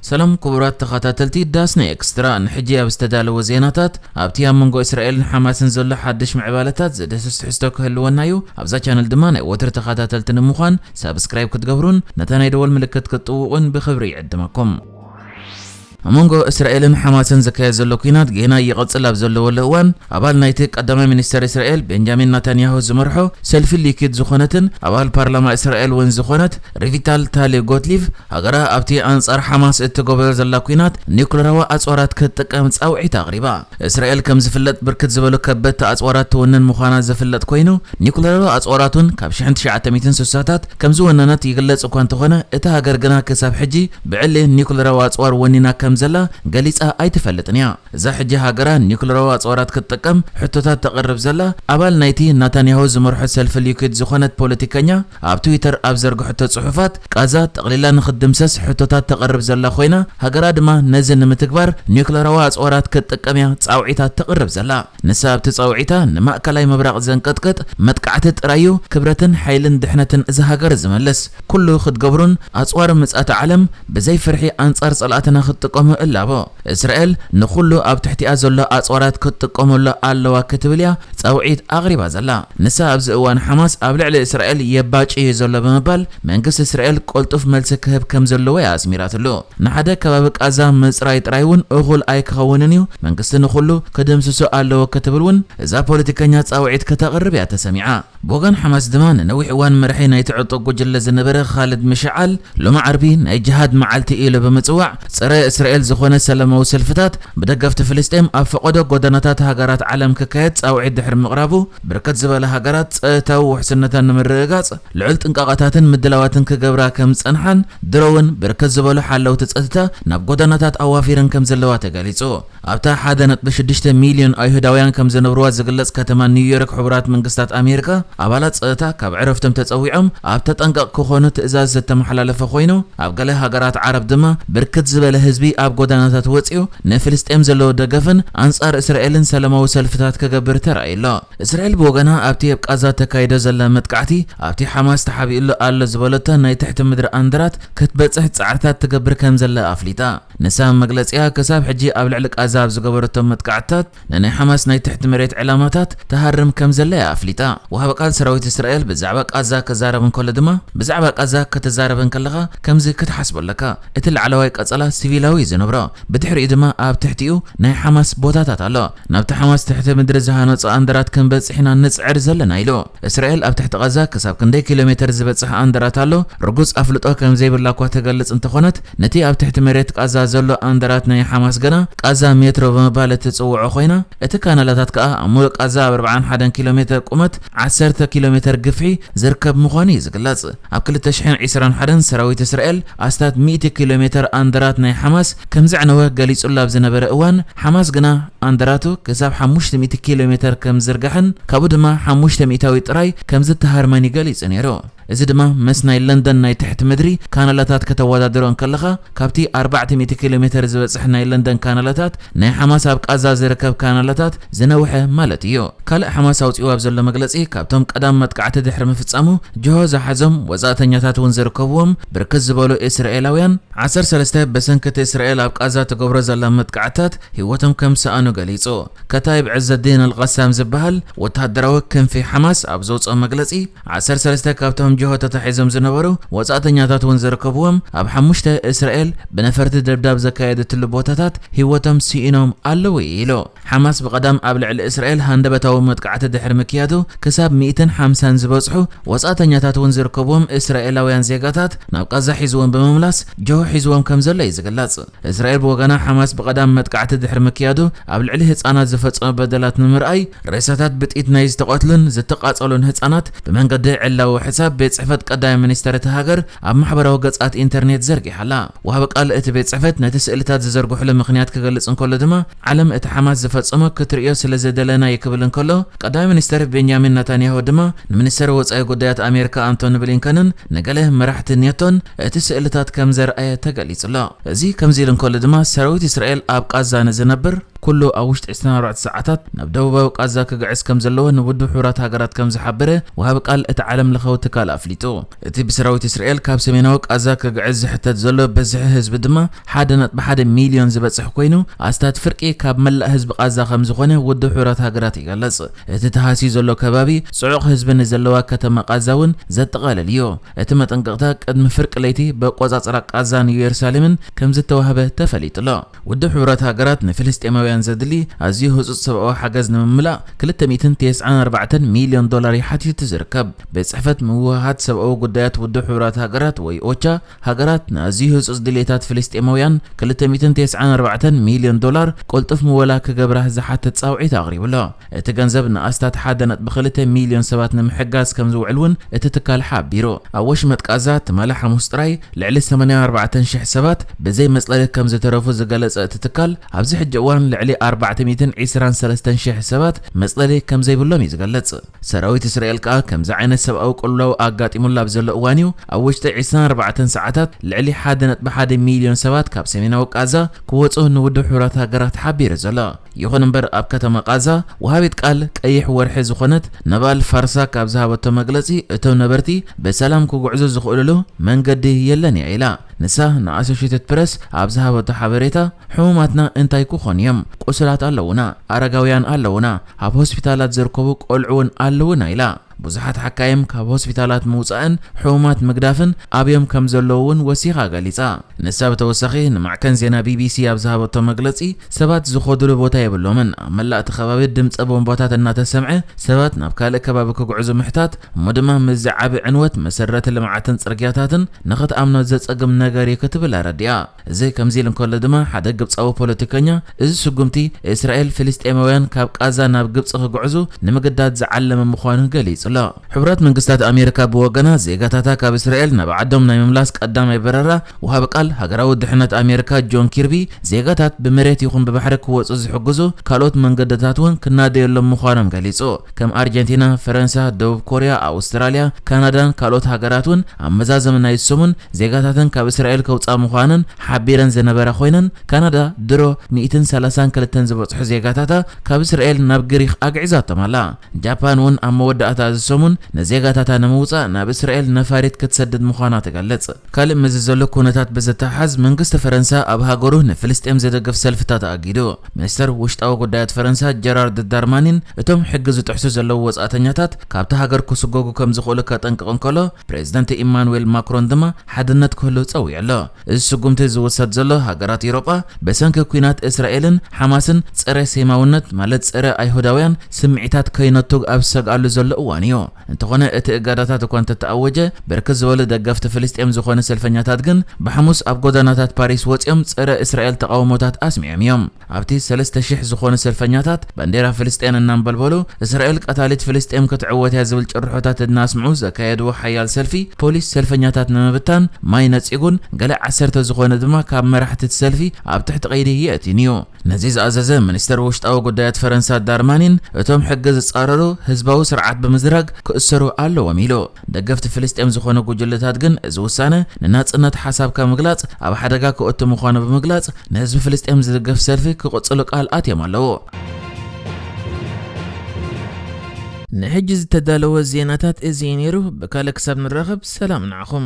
ሰላም ክቡራት ተኸታተልቲ ዳስና ኤክስትራ፣ ንሕጂ ኣብ ዝተዳለወ ዜናታት፣ ኣብቲ ኣብ መንጎ እስራኤልን ሓማስን ዘሎ ሓድሽ ምዕባለታት ዘድህስስ ትሕዝቶ ክህልወና እዩ። ኣብዛ ቻነል ድማ ናይ ወትሪ ተኸታተልቲ ንምዃን ሳብስክራይብ ክትገብሩን ነታ ናይ ደወል ምልክት ክትጥውቑን ብኽብሪ ይዕድመኩም። ኣብ መንጎ እስራኤልን ሓማስን ዝካየድ ዘሎ ኲናት ጌና ይቕጽል ኣብ ዘለወሉ እዋን፣ ኣባል ናይቲ ቀዳማይ ሚኒስተር እስራኤል ቤንጃሚን ናታንያሁ ዝመርሖ ሰልፊ ሊኪድ ዝኾነትን ኣባል ፓርላማ እስራኤል እውን ዝኾነት ሪቪታል ታሊ ጎትሊቭ፣ ሃገራ ኣብቲ ኣንጻር ሓማስ እትገብሮ ዘላ ኲናት ኒውክለራዊ ኣጽዋራት ክትጥቀም ጻውዒት ኣቕሪባ። እስራኤል ከም ዝፍለጥ ብርክት ዝበሉ ከበድቲ ኣጽዋራት ትውንን ምዃና ዝፍለጥ ኮይኑ፣ ኒውክለራዊ ኣጽዋራት እውን ካብ ሽሕን ትሽዓተ ሚእትን ስሳታት ከም ዝወነነት ይግለጽ እኳ እንተኾነ፣ እታ ሃገር ግና ክሳብ ሕጂ ብዕሊ ኒውክለራዊ ኣጽዋር ወኒና ከም ዘላ ገሊጻ ኣይትፈልጥን እያ። እዛ ሕጂ ሃገራ ኒውክለራዊ ኣጽዋራት ክትጥቀም ሕቶታት ተቕርብ ዘላ ኣባል ናይቲ ናታንያሁ ዝመርሖ ሰልፊ ሊኩድ ዝኾነት ፖለቲከኛ፣ ኣብ ትዊተር ኣብ ዘርግሐቶ ጽሑፋት፣ ቃዛ ጠቕሊላ ንኽትድምሰስ ሕቶታት ተቕርብ ዘላ ኮይና፣ ሃገራ ድማ ነዚ ንምትግባር ኒውክለራዊ ኣጽዋራት ክትጥቀም እያ ጻውዒታት ተቕርብ ዘላ። ንሳ ኣብቲ ጻውዒታ፣ ንማእከላይ ምብራቕ ዘንቀጥቅጥ መጥቃዕቲ ጥራይ እዩ ክብረትን ሓይልን ድሕነትን እዛ ሃገር ዝመልስ። ኩሉ ክትገብሩን ኣጽዋር ምጽኣተ ዓለም ብዘይ ፍርሒ ኣንጻር ጸላእትና ክትጥቀሙ እላቦ። እስራኤል ንኹሉ ኣብ ትሕቲኣ ዘሎ ኣጽዋራት ክትጥቀመሉ ኣለዋ ክትብል እያ ጻውዒት ኣቕሪባ ዘላ። ንሳ ኣብዚ እዋን ሓማስ ኣብ ልዕሊ እስራኤል የባጭ እዩ ዘሎ ብምባል፣ መንግስቲ እስራኤል ቅልጡፍ መልሲ ክህብ ከም ዘለዎ እያ ኣስሚራትሉ። ንሓደ ከባቢ ቃዛ ምጽራይ ጥራይ እውን እኹል ኣይክኸውንን እዩ፣ መንግስቲ ንኹሉ ክድምስሶ ኣለዎ ክትብል እውን እዛ ፖለቲከኛ ጻውዒት ከተቕርብ እያ ተሰሚዓ። ብወገን ሓማስ ድማ፣ ንነዊሕ እዋን መራሒ ናይቲ ዕጡቕ ጉጅለ ዝነበረ ኻልድ ምሽዓል፣ ሎሚ ዓርቢ ናይ ጅሃድ መዓልቲ ኢሉ ብምጽዋዕ፣ ጸረ እስራኤል ዝኾነ ሰላማዊ ሰልፍታት ብደገፍቲ ፍልስጤም ኣብ ፈቐዶ ጎደናታት ሃገራት ዓለም ክካየድ ጻውዒት ድሕሪ ምቕራቡ፣ ብርክት ዝበለ ሃገራት ጸጥታዊ ውሕስነተን ንምርግጋጽ ልዑል ጥንቃቐታትን ምድላዋትን ክገብራ ከም ዝጸንሓን፣ ድሮ እውን ብርክት ዝበሉ ሓለውቲ ጸጥታ ናብ ጎደናታት ኣዋፊረን ከም ዘለዋ ተገሊጹ። ኣብታ ሓደ ነጥቢ ሽዱሽተ ሚልዮን ኣይሁዳውያን ከም ዝነብርዋ ዝግለጽ ከተማ ኒውዮርክ፣ ሕቡራት መንግስታት ኣሜሪካ፣ ኣባላት ጸጥታ ካብ ዕረፍቶም ተጸዊዖም ኣብ ተጠንቀቕ ክኾኑ ትእዛዝ ዝተመሓላለፈ ኮይኑ፣ ኣብ ገለ ሃገራት ዓረብ ድማ ብርክት ዝበለ ህዝቢ ኣብ ጎደናታት ወጺኡ ንፍልስጤም ዘለዎ ደገፍን ኣንጻር እስራኤልን ሰላማዊ ሰልፍታት ክገብር ተራእዩ ኣሎ። እስራኤል ብወገና፣ ኣብቲ ኣብ ቃዛ ተካይዶ ዘላ መጥቃዕቲ፣ ኣብቲ ሓማስ ተሓቢኡሉ ኣሎ ዝበለቶ ናይ ትሕቲ ምድሪ ኣንደራት ክትበጽሕ ጻዕርታት ትገብር ከም ዘላ ኣፍሊጣ። ንሳ ኣብ መግለጺኣ፣ ክሳብ ሕጂ ኣብ ልዕሊ ቃዛ ኣብ ዝገበረቶም መጥቃዕትታት፣ ንናይ ሓማስ ናይ ትሕቲ መሬት ዕላማታት ትሃርም ከም ዘላ እያ ኣፍሊጣ። ወሃቢ ቃል ሰራዊት እስራኤል ብዛዕባ ቃዛ ክዛረብ እንከሎ ድማ፣ ብዛዕባ ቃዛ ክትዛረብ እንከለኻ ከምዚ ክትሓስቦ ኣለካ። እቲ ላዕለዋይ ቀጸላ ሲቪላዊ እዩ ዝነብሮ። ብድሕሪኡ ድማ ኣብ ትሕቲኡ ናይ ሓማስ ቦታታት ኣሎ። ናብቲ ሓማስ ትሕቲ ምድሪ ዝሃነጾ ኣንደራት ክንበጽሕ ኢና ንጽዕር ዘለና ኢሉ። እስራኤል ኣብ ትሕቲ ቃዛ ክሳብ ክንደይ ኪሎ ሜተር ዝበጽሕ ኣንደራት ኣሎ፣ ርጉጽ ኣፍልጦ ከም ዘይብላ እኳ ትገልጽ እንተኾነት፣ ነቲ ኣብ ትሕቲ መሬት ቃዛ ዘሎ ኣንደራት ናይ ሓማስ ግና ቃዛ ሜትሮ ብምባል እትጽውዖ ኮይና፣ እቲ ካናላታት ከኣ ኣብ ሙሉእ ቃዛ ኣብ ኣርብዓን ሓደን ኪሎ ሜተር ቁመት፣ ዓሰርተ ኪሎ ሜተር ግፍሒ ዝርከብ ምዃኑ እዩ ዝግለጽ። ኣብ ክልተ ሽሕን ዕስራን ሓደን ሰራዊት እስራኤል ኣስታት ሚእቲ ኪሎ ሜተር ኣንደራት ናይ ሓማስ ከም ዘዕነወ ገሊጹሉ ኣብ ዝነበረ እዋን፣ ሓማስ ግና ኣንደራቱ ክሳብ ሓሙሽተ ሚእቲ ኪሎ ሜተር ከም ዝዝርጋሕን ካብኡ ድማ ሓሙሽተ ሚእታዊ ጥራይ ከም ዝተሃርመን እዩ ገሊጹ ነይሩ። እዚ ድማ ምስ ናይ ለንደን ናይ ትሕቲ ምድሪ ካናላታት ከተወዳድሮ እንከለኻ፣ ካብቲ ኣርባዕተ ሚእቲ ኪሎ ሜተር ዝበጽሕ ናይ ለንደን ካናላታት፣ ናይ ሓማስ ኣብ ቃዛ ዝርከብ ካናላታት ዝነውሐ ማለት እዩ። ካልእ ሓማስ ኣውጺኡ ኣብ ዘሎ መግለጺ፣ ካብቶም ቀዳም መጥቃዕቲ ድሕሪ ምፍጻሙ ጅሆ ዝሓዞም ወጻእተኛታት እውን ዝርከብዎም ብርክት ዝበሉ እስራኤላውያን፣ ዓሰርተ ሰለስተ ብሰንኪ እቲ እስራኤል ኣብ ቃዛ ትገብሮ ዘላ መጥቃዕትታት ህይወቶም ከም ዝሰኣኑ ገሊጹ። ከታይብ ዕዘዲን ኣልቀሳም ዝበሃል ወተሃደራዊ ክንፊ ሓማስ ኣብ ዘውጽኦ መግለጺ፣ ዓሰርተ ሰለስተ ካብቶም ጅሆ ተታሒዞም ዝነበሩ ወጻእተኛታት እውን ዝርከብዎም፣ ኣብ ሓሙሽተ እስራኤል ብነፈርቲ ደብዳብ ዘካየደትሉ ቦታታት ህይወቶም ስኢኖም ኣለዉ ኢሉ። ሓማስ ብቐዳም ኣብ ልዕሊ እስራኤል ሃንደበታዊ መጥቃዕቲ ድሕሪ ምክያዱ፣ ክሳብ ሚእትን ሓምሳን ዝበጽሑ ወጻእተኛታት እውን ዝርከብዎም እስራኤላውያን ዜጋታት ናብ ቃዛ ሒዝዎም ብምምላስ ጅሆ ሒዝዎም ከም ዘሎ እዩ ዝግለጽ። እስራኤል ብወገና፣ ሓማስ ብቐዳም መጥቃዕቲ ድሕሪ ምክያዱ ኣብ ልዕሊ ህጻናት ዝፈጸሞ በደላት ንምርኣይ፣ ሬሳታት ብጥይት ናይ ዝተቐትሉን ዝተቓጸሉን ህጻናት ብመንገዲ ዕላዊ ሕሳብ ቤት ጽሕፈት ቀዳማይ ሚኒስተር እታ ሃገር ኣብ ማሕበራዊ ገጻት ኢንተርኔት ዘርጊሓ ኣላ። ወሃቢ ቃል እቲ ቤት ጽሕፈት ነቲ ስእልታት ዝዘርግሕሉ ምኽንያት ክገልጽ እንከሎ ድማ፣ ዓለም እቲ ሓማስ ዝፈጸሞ ክትርእዮ ስለ ዝደለና እዩ ክብል እንከሎ፣ ቀዳማይ ሚኒስተር ቤንያሚን ናታንያሁ ድማ ንሚኒስተር ወጻኢ ጉዳያት ኣሜሪካ ኣንቶኒ ብሊንከንን ንገለ መራሕቲ ኔቶን እቲ ስእልታት ከም ዘርኣየ ተገሊጹ ኣሎ። እዚ ከምዚ ኢሉ እንከሎ ድማ፣ ሰራዊት እስራኤል ኣብ ቃዛ ንዝነብር ኩሉ ኣብ ውሽጢ ዕስራን ኣርባዕተን ሰዓታት ናብ ደቡባዊ ቃዛ ክግዕዝ ከም ዘለዎ ንውድብ ሕቡራት ሃገራት ከም ዝሓበረ ወሃቢ ቃል እቲ ዓለም ለኻዊ ትካል ኣፍሊጡ። እቲ ብሰራዊት እስራኤል ካብ ሰሜናዊ ቃዛ ክግዕዝ ዝሕተት ዘሎ በዝሒ ህዝቢ ድማ ሓደ ነጥቢ ሓደ ሚልዮን ዝበጽሕ ኮይኑ፣ ኣስታት ፍርቂ ካብ መላእ ህዝቢ ቃዛ ከም ዝኾነ ውድብ ሕቡራት ሃገራት ይገልጽ። እቲ ተሃስዩ ዘሎ ከባቢ ጽዑቕ ህዝቢ ንዘለዋ ከተማ ቃዛ እውን ዘጠቓልል እዩ። እቲ መጠንቀቕታ ቅድሚ ፍርቂ ለይቲ ብኣቆጻጽራ ቃዛን ኢየሩሳሌምን ከም ዝተዋህበ ተፈሊጡ ኣሎ። ውድብ ሕቡራት ሃገራት ንፍልስጤማውያን ዘድሊ ኣዝዩ ህጹጽ ሰብኣዊ ሓገዝ ንምምላእ ክልተ ሚእትን ተስዓን ኣርባዕተን ሚልዮን ዶላር እዩ ሓቲቱ ዝርከብ። ቤት ጽሕፈት ምውህሃድ ሰብኣዊ ጉዳያት ውድብ ሕቡራት ሃገራት ወይ ኦቻ፣ ሃገራት ንኣዝዩ ህጹጽ ድሌታት ፍልስጤማውያን ክልተ ሚእትን ተስዓን ኣርባዕተን ሚልዮን ዶላር ቅልጡፍ ምወላ ክገብራ ዝሓትት ጻውዒት ኣቕሪቡ ኣሎ። እቲ ገንዘብ ንኣስታት ሓደ ነጥቢ ክልተ ሚልዮን ሰባት ንምሕጋዝ ከም ዝውዕል እውን እቲ ትካል ሓቢሩ። ኣብ ወሽመጥ ቃዛ ትማሊ ሓሙስ ጥራይ ልዕሊ ሰማንያን ኣርባዕተን ሽሕ ሰባት ብዘይ መጽለሊ ከም ዝተረፉ ዝገለጸ እቲ ትካል፣ ኣብዚ ሕጂ እዋን ልዕሊ ኣርባዕተ ሚእትን ዕስራን ሰለስተን ሽሕ ሰባት መጽለሊ ከም ዘይብሎም እዩ ዝገልጽ። ሰራዊት እስራኤል ከኣ ከምዚ ዓይነት ሰብኣዊ ቅልውላው ኣጋጢሙሉ ኣብ ዘሎ እዋን እዩ ኣብ ውሽጢ ዕስራን ኣርባዕተን ሰዓታት ልዕሊ ሓደ ነጥቢ ሓደ ሚልዮን ሰባት ካብ ሰሜናዊ ቃዛ ክወጹ ንውድብ ሕቡራት ሃገራት ሓቢሩ ዘሎ። ይኹን እምበር ኣብ ከተማ ቃዛ ወሃቢት ቃል ቀይሕ ወርሒ ዝኾነት ነባል ፋርሳ ካብ ዝሃበቶ መግለጺ፣ እቶም ነበርቲ ብሰላም ክጉዕዙ ዝኽእሉሉ መንገዲ የለን እያ ኢላ። ንሳ ንኣሶሽየትድ ፕረስ ኣብ ዝሃበቶ ሓበሬታ፣ ሕሙማትና እንታይ ክኾኑ እዮም? ቁሱላት ኣለውና፣ ኣረጋውያን ኣለውና፣ ኣብ ሆስፒታላት ዝርከቡ ቆልዑ እውን ኣለውና ኢላ። ብዙሓት ሓካይም ካብ ሆስፒታላት ምውጻእን ሕሙማት ምግዳፍን ኣብዮም ከም ዘለዉ እውን ወሲኻ ገሊጻ። ንሳ ብተወሳኺ ንማዕከን ዜና ቢቢሲ ኣብ ዝሃበቶ መግለጺ፣ ሰባት ዝኸዱሉ ቦታ የብሎምን። ኣብ መላእ እቲ ከባቢ ድምጸ ቦምባታት እናተሰምዐ፣ ሰባት ናብ ካልእ ከባቢ ክጉዕዙ ምሕታት፣ እሞ ድማ ምስዚ ዓቢ ዕንወት መሰረተ ልምዓትን ጽርግያታትን ንኽትኣምኖ ዘጸግም ነገር እዩ ክትብል ኣረዲኣ። እዚ ከምዚ ኢሉ እንከሎ ድማ፣ ሓደ ግብጻዊ ፖለቲከኛ፣ እዚ ስጉምቲ እስራኤል ፍልስጤማውያን ካብ ቃዛ ናብ ግብጺ ክጉዕዙ ንምግዳድ ዝዓለመ ምዃኑ ገሊጹ ኣሎ። ሕቡራት መንግስታት ኣሜሪካ ብወገና፣ ዜጋታታ ካብ እስራኤል ናብ ዓዶም ናይ ምምላስ ቀዳማይ በረራ ወሃቢ ቃል ሃገራዊ ድሕነት ኣሜሪካ ጆን ኪርቢ፣ ዜጋታት ብመሬት ይኹን ብባሕሪ ክወጹ ዝሕግዙ ካልኦት መንገድታት እውን ክናደየሎም ምዃኖም ገሊጹ። ከም ኣርጀንቲና፣ ፈረንሳ፣ ደቡብ ኮርያ፣ ኣውስትራልያ፣ ካናዳን ካልኦት ሃገራት እውን ኣብ መዛዘሚ ናይ ሰሙን ዜጋታተን ካብ እስራኤል ከውጻ ምዃነን ሓቢረን ዝነበራ ኮይነን፣ ካናዳ ድሮ ሚእትን ሰላሳን ክልተን ዝበጽሑ ዜጋታታ ካብ እስራኤል ናብ ግሪኽ ኣግዒዛቶም ኣላ። ጃፓን እውን ኣብ መወዳእታ እዚ ሰሙን ንዜጋታታ ንምውጻእ ናብ እስራኤል ነፋሪት ክትሰድድ ምዃና ትገልጽ። ካልእ ምስዚ ዘሎ ኩነታት ብዝተሓሓዝ፣ መንግስቲ ፈረንሳ ኣብ ሃገሩ ንፍልስጤም ዝድግፍ ሰልፍታት ኣጊዱ። ሚኒስተር ውሽጣዊ ጉዳያት ፈረንሳ ጀራርድ ዳርማኒን፣ እቶም ሕጊ ዝጥሕሱ ዘለዉ ወጻእተኛታት ካብቲ ሃገር ክስጎጉ ከም ዝኽእሉ ከጠንቅቕ እንከሎ፣ ፕሬዚደንት ኢማኑዌል ማክሮን ድማ ሓድነት ክህሉ ጸዊዑ ኣሎ። እዚ ስጉምቲ ዝውሰድ ዘሎ፣ ሃገራት ኤውሮጳ ብሰንኪ ኲናት እስራኤልን ሓማስን ጸረ ሴማውነት፣ ማለት ጸረ ኣይሁዳውያን ስምዒታት ከይነቱግ ኣብ ዝሰግኣሉ ዘሎ እዋን እዩ። እንተኾነ፣ እቲ እገዳታት እኳ እንተተኣወጀ፣ ብርክት ዝበሉ ደገፍቲ ፍልስጤም ዝኾኑ ሰልፈኛታት ግን ብሓሙስ ኣብ ጎደናታት ፓሪስ ወጺኦም ጸረ እስራኤል ተቓውሞታት ኣስሚዖም እዮም። ኣብቲ ሰለስተ ሽሕ ዝኾኑ ሰልፈኛታት ባንዴራ ፍልስጤን እናንበልበሉ፣ እስራኤል ቀታሊት ፍልስጤም ክትዕወት እያ ዝብል ጭርሖታት እናስምዑ ዘካየድዎ ሓያል ሰልፊ፣ ፖሊስ ሰልፈኛታት ንምብታን ማይ ነጺጉን ገለ ዓሰርተ ዝኾነ ድማ ካብ መራሕቲ እቲ ሰልፊ ኣብ ትሕቲ ቀይዲ የእትዩን እዩ። ነዚ ዝኣዘዘ ሚኒስተር ውሽጣዊ ጉዳያት ፈረንሳ ዳርማኒን፣ እቶም ሕጊ ዝጻረሩ ህዝባዊ ስርዓት ብምዝራግ ክእሰሩ ኣለዎም ኢሉ። ደገፍቲ ፍልስጤም ዝኾኑ ጉጅለታት ግን፣ እዚ ውሳነ ንናጽነት ሓሳብካ ምግላጽ ኣብ ሓደጋ ክእቱ ምዃኑ ብምግላጽ፣ ንህዝቢ ፍልስጤም ዝድግፍ ሰልፊ ክቕጽሉ ቃል ኣትዮም ኣለዉ። ንሕጂ ዝተዳለወ ዜናታት እዚ እዩ ነይሩ። ብካልእ ክሳብ ንራኸብ፣ ሰላም ንዓኹም።